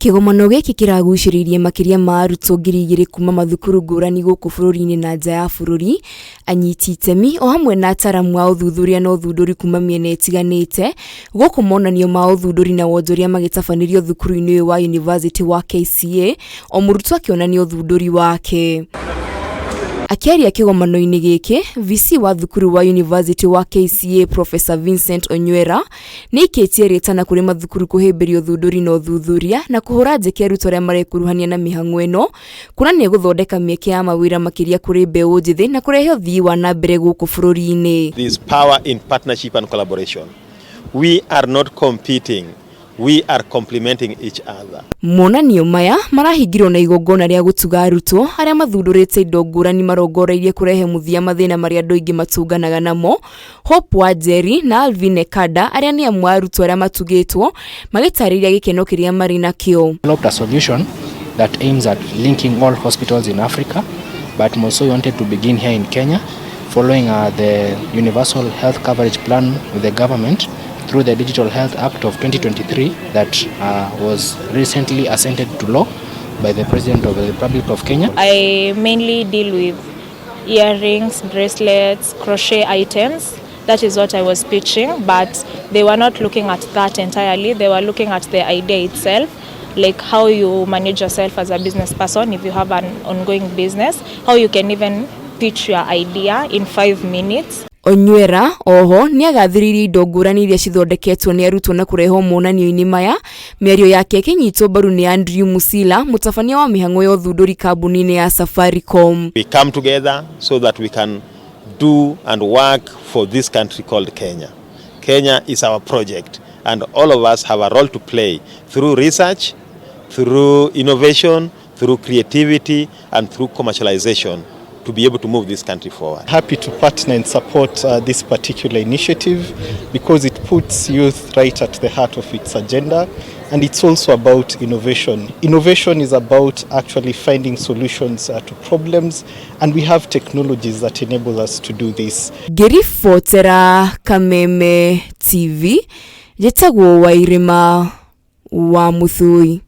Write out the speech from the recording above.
Kĩgomano gĩkĩ kĩragucĩrĩirie makĩria ma arutwo 2,000 kuma mathukuru ngũrani gũkũ bũrũri-inĩ na nja ya bũrũri, anyiti itemi o hamwe na ataramu a ũthuthuria na ũthundũri kuma mĩena ĩtiganĩte, gũkũ monanio ma ũthundũri na wonjoria magĩtabanĩrio thukuru-inĩ ũyũ wa yunivasĩtĩ wa KCA, o mũrutwo akĩonania ũthundũri wake. Akĩaria kĩgomano-inĩ gĩkĩ, VC wa thukuru wa yunivasĩtĩ wa KCA Professor Vincent Onywera nĩ aikĩtie rĩtana kũrĩ mathukuru kũhĩmbĩria ũthundũri na ũthuthuria na kũhũra njeki arutwo arĩa marekuruhania na mĩhang'o ĩno, kuona nĩ ĩgũthondeka mĩeke ya mawĩra makĩria kũrĩ mbeũ njĩthĩ na kũrehe ũthii wa na mbere gũkũ bũrũri-inĩ. There is power in partnership and collaboration. We are not competing, we are complementing each other. Monanio maya marahingirwo na igongona rĩa gũtuga arutwo arĩa mathundũrĩte indo ngũrani marongoreirie kũrehe mũthia mathĩna marĩa andũ aingĩ matũnganaga namo. Hope Wanjeri na Alvin Ekanda arĩa nĩ amwe a arutwo arĩa matugĩtwo magĩtarĩria gĩkeno kĩrĩa marĩ nakĩo. Developed a solution that aims at linking all hospitals in Africa, but more so we wanted to begin here in Kenya following the Universal Health Coverage Plan with the government through the Digital Health Act of 2023 that was recently assented to law by the President of the Republic of Kenya. I mainly deal with earrings, bracelets, crochet items. That is what I was pitching, but they were not looking at that entirely. They were looking at the idea itself, like how you manage yourself as a business person if you have an ongoing business, how you can even pitch your idea in 5 minutes. Onywera oho nĩagathĩrĩirie indo ngũrani iria cithondeketwo nĩ arutwo na kũrehwo monanio-inĩ maya, mĩario yake ĩkĩnyitwo mbaru nĩ Andrew Musila, mũtabania wa mĩhang'o ya ũthundũri kambuni-inĩ ya Safaricom. We come together so that we can do and work for this country called Kenya. Kenya is our project, and all of us have a role to play through research, through innovation, through creativity, and through commercialization to be able to move this country forward. Happy to partner and support this particular initiative because it puts youth right at the heart of its agenda, and it's also about innovation. Innovation is about actually finding solutions to problems, and we have technologies that enable us to do this. Ngĩribotera Kameme TV, njĩtagwo Wairĩma wa Mũthui.